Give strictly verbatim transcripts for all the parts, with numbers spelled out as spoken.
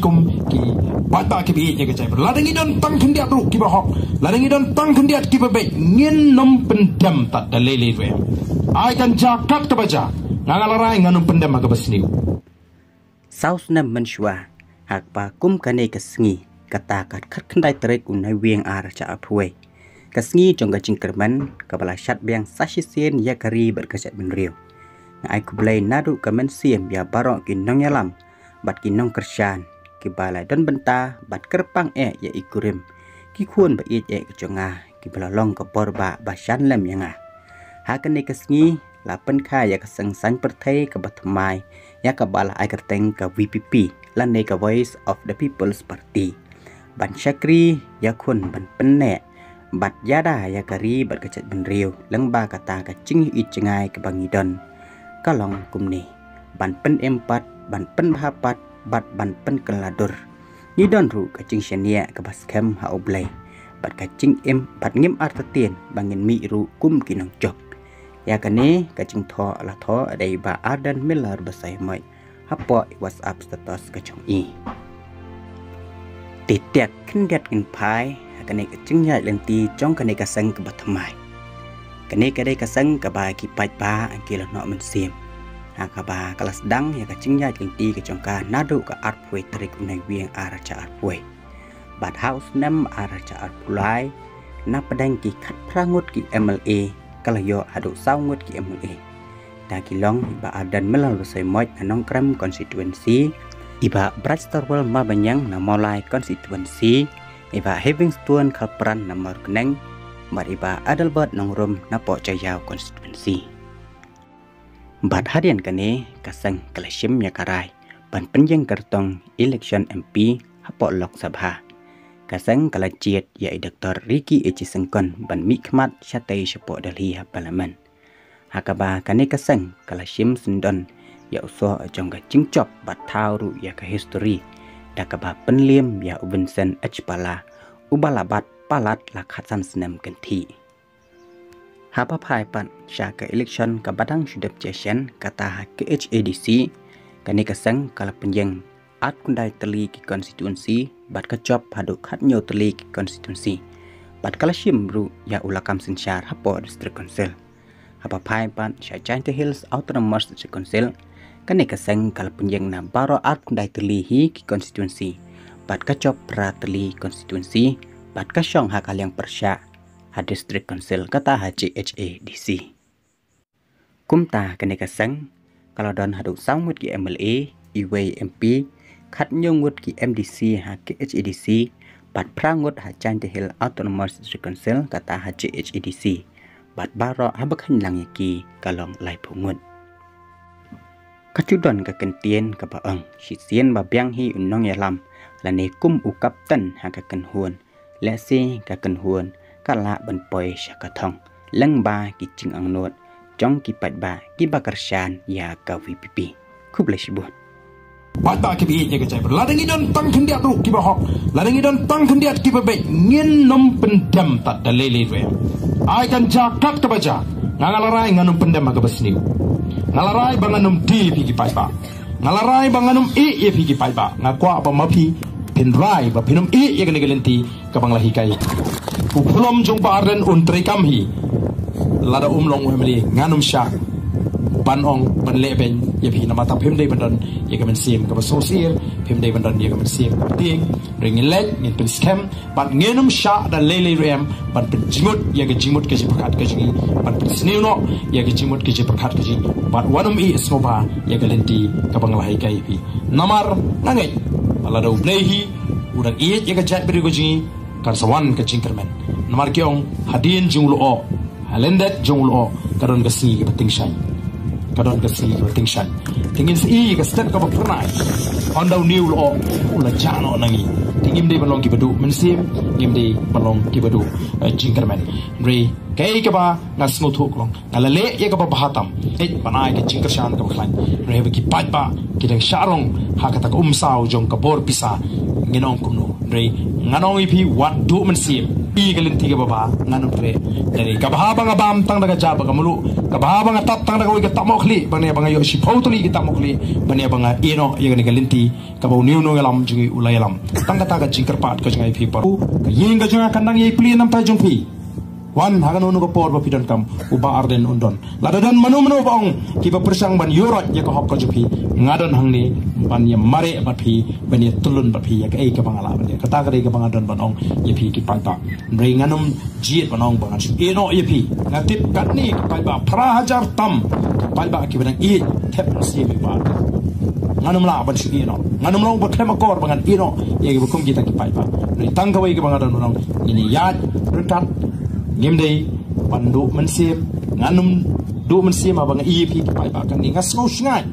kum ki paidbah kiba ïeit ïa ka jaitbynriew. Lada ngi don tang khyndiat ruh kiba hok, lada ngi don tang khyndiat kiba beit, ngin nym pyndem tad da lei lei ruh. Ai kan jia kat kaba jia, nga nga la rai ngan nym pyndem ha kaba sniew. Saw snem mynshuwa, ha kaba kum kane ka sngi, kata ka khatkhyndai tarik u Naiwieng ar hajar arphew wei, ka sngi jong ka jingkyrmen kaba la shad biang sa shisien ïa ka ri bad ka jaitbynriew. Nga ai khublei naduh ka mynsiem ïa baroh ki nongïalam bad ki nongkyrshan kiba la don bynta bad kyrpang eh ïa i kurim, ki khun ba ïeit eh ki jong nga kiba la long ka bor ba ba shan lem ïa nga. Ha kane ka sngi la pynkha ïa ka seng saiñ pyrthei kaba thymmai ïa kaba la ai kyrteng ka V P P lane ka Voice of the People's Party, ban shakri ïakhun, ban pynneh bad ïada ïa ka ri bad ka jaitbynriew lyngba kata ka jingïeit jngai kaba ngi don. Ka long kumne: ban pynim pat, ban pynbha pat bad ban pynkylla dur. Ngi don ruh ka jingshaniah kaba skhem ha U Blei bad ka jingim bad ngim artatien ba ngin mih ruh kum ki nongjop. Ïa kane ka jingthoh la thoh da i Bah Ardent Miller Basaiawmoit hapoh i WhatsApp status ka jong i. Te tiak khyndiat ngin phai ha kane ka jingïaid lynti jong kane ka seng kaba thymmai. Kane ka dei ka seng kaba ki paidbah ki la noh mynsiem, ha kaba ka la sdang ïa ka jingïaid lynti ka jong ka naduh ka arphew tarik u Naiwieng ar hajar arphew. Bad ha u snem ar hajar arphew lai, na pdeng ki khatphra ngut ki M L A, ka la ïoh haduh saw ngut ki M L A. Da ki long i Bah Ardent Miller Basaiawmoit na Nongkrem constituency, i Bah Brightstarwell Marbaniang na Mawlai constituency, i Bah Heavingstone Kharpran na Mawryngkneng, bad i Bah Adelbert Nongrum na Pohjaiaw constituency. Bad hadien kane ka seng ka la shim ïa ka rai ban pynïeng kyrtong election M P hapoh Lok Sabha. Ka seng ka la jied ïa i Doctor Ricky A J Syngkon ban mihkhmat shatei shapoh Delhi ha Parliament. Ha kaba kane ka seng ka la shim syndon ïa u soh jong ka jingjop bad thaw ruh ïa ka history da kaba pynliem ïa u Vincent H Pala, uba la bat palat la khatsan snem kynthih. Haba phai pat sha ka election kaba dang shu dep session, kata ha K H A D C, kane ka seng ka la pynïeng arphew tylli ki constituency bad ka jop haduh khathynñiew tylli ki constituency. Bad ka la shim ruh ïa u lakam synshar hapoh District Council. Haba phai pat sha Jaintia Hills Autonomous District Council, kane ka seng ka la pynïeng na baroh arphew tylli hi ki constituency bad ka jop phra tylli constituency bad ka shong ha ka liang pyrshah ha District Council, kata ha J H A D C. Kumta kane ka seng ka la don haduh saw ngut ki M L A, iwei M P, khathynñiew ngut ki M D C ha K H A D C, bad phra ngut ha Jaintia Hills Autonomous District Council, kata ha J H A D C, bad baroh haba kheiñ lang ïa ki ka long laiphew ngut. Ka ju don ka kyntien kaba ong, shisien ba biang hi u nongïalam lane kum u kapten ha ka kynhun, lehse ka kynhun ka lah ban poi sha ka thong lyngba ki jingangnud jong ki paidbah kiba kyrshan ïa ka V P P. Khublei shibun. Paidbah kiba ïeit ïa ka jaitbynriew, lada ngi don tang khyndiat ruh kiba hok, lada ngi don tang khyndiat kiba beit, ngin nym pyndem tad da lei lei ruh. Ai kan jia kat kaba jia, nga nga la rai ngan nym pyndem ha kaba sniew. Nga la rai ba ngan nym die ïa phi ki paidbah. Nga la rai ba ngan nym ïeh ïa phi ki paidbah. Nga kwah ba ma phi phin rai ba phin nym ïeh ïa kane ka lynti kaba nga la hikai. U phyllim jong Bah Ardent un treikam hi. Lada um long u M L A ngan nym shah ban ong ban leh beiñ ïa phi, namar ta phim dei ban don ïa ka mynsiem kaba sngewsih, phim dei ban don ïa ka mynsiem kaba tieng. Hynrei ngin leit, ngin pynskhem bad ngin nym shah da lei lei ruh em ban pynjingmut ïa ka jingmut ka jingpyrkhat ka jong ngi, ban pynsniew noh ïa ka jingmut ka jingpyrkhat ka jong ngi, bad wat nym ïeh sngewbha ïa ka lynti kaba nga la hikai ïa phi. Namar nga ngeit ba lada U Blei hi u dang ïeit ïa ka jaitbynriew ka jong ngi, kan sa wan ka jingkyrmen. Namar ki ong, hadien jong u lyoh, ha lyndet jong u lyoh ka don ka sngi kaba tyngshaiñ. Ka don ka sngi kaba tyngshaiñ. Te ngin sa ïohi ïa ka step kaba phyrnai. Ynda une u lyoh u la jah noh na ngi, te ngim dei ban long kiba duh mynsiem, ngim dei ban long kiba duh, eh, jingkyrmen. Hynrei Kaei kaba nga sngewthuh ka long, nga la leh ïa kaba bha tam. Ej ban ai ka jingkyrshan kaba khlaiñ. Hynrei ba ki paidbah ki dang shah rong ha kata ka umsaw jong ka bor pisa. Ngin ong kumno? Hynrei ngan ong ïa phi, wat duh mynsiem. Ïa ka lynti kaba bha ngan ym treh. Hynrei kaba bha ba nga bam tang da ka jaba ka mluh, kaba bha ba nga tap tang da kawei ka tap mohkhlieh, ba ne ba nga ïoh shiphew tylli ka tap mohkhlieh, ba ne ba nga ïehnoh ïa kane ka lynti kaba une u nongïalam jong ngi u la ïalam. Tang kata ka jingkyrpad ka jong nga ïa phi baroh. Ka ïing ka jong nga kan dang ïai plie namar jong phi. Wan ha kano kano ka por ba phi donkam, u Bah Ardent un don. Lada don mano mano ba ong kiba pyrshang ban ïuhroit ïa ka hok ka jong phi, nga don hangne ban ïa mareh bad phi, ban ïa tyllun bad phi ïa kaei kaba nga lah ban ïa. Kata ka dei kaba nga don ban ong ïa phi ki paidbah. Hynrei ngan ym jied ban ong ba ngan shu ïehnoh ïa phi. Nga tip katne ki paidbah phra hajar tam, ki paidbah kiba dang ïeit, thep mynsiem ïa u Bah Ardent. Ngan ym lah ban shu ïehnoh, ngan ym lah ba khlem akor ba ngan ïehnoh ïa kiba kum kita ki paidbah. Hynrei tang kawei kaba nga don ban ong, ngin ïaid ryngkat. Ngim dei ban duh mynsiem, ngan ym duh mynsiem haba nga ïa phi ki paidbah. Kane nga sngew shngaiñ.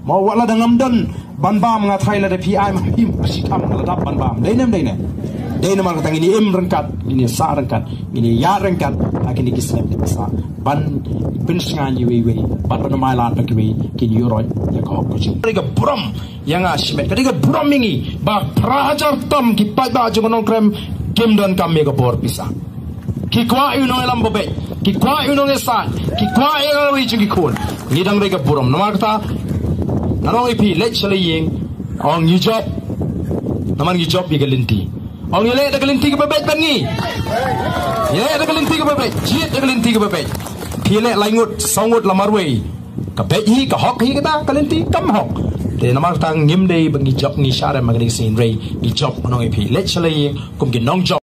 Mo, wat lada ngam don ban bam, nga tharai lada phi ai ma phi ma shi kam nga la dap ban bam. Dei ne ym dei ne? Dei namar kata ngin ïa im ryngkat, ngin ïa sah ryngkat, ngin ïa ïaid ryngkat ha kine ki snem kiba sah, ban pynshngaiñ iwei iwei, ban pynmai lad ba kiwei kin ïuhroit ïa ka hok ka jong. Ka dei ka burom ïa nga shimet, ka dei ka burom ïa ngi ba phra hajar tam ki paidbah jong ka Nongkrem kim donkam ïa ka bor pisa. Ki kwah ïa u nongïalam ba beit, ki kwah ïa u nongïasaid, ki kwah ïa kawei jong ki khun. Ngi dang dei ka burom. Namar kata ngan ong ïa phi, leit sha la ïing, ong ngi jop. Namar ngi jop ïa ka lynti. Ong ïaleh da ka lynti kaba beit bad ngi. Ïaleh da ka lynti kaba beit, jied da ka lynti kaba beit. Phi leh lai ngut, saw ngut la marwei, ka beit hi, ka hok hi kata ka lynti? Kam hok. Te namar kata ngim dei ba ngi jop, ngi shah rem ha kane ka sngi, hynrei ngi jop. Ngan ong ïa phi, leit sha la ïing kum ki nongjop.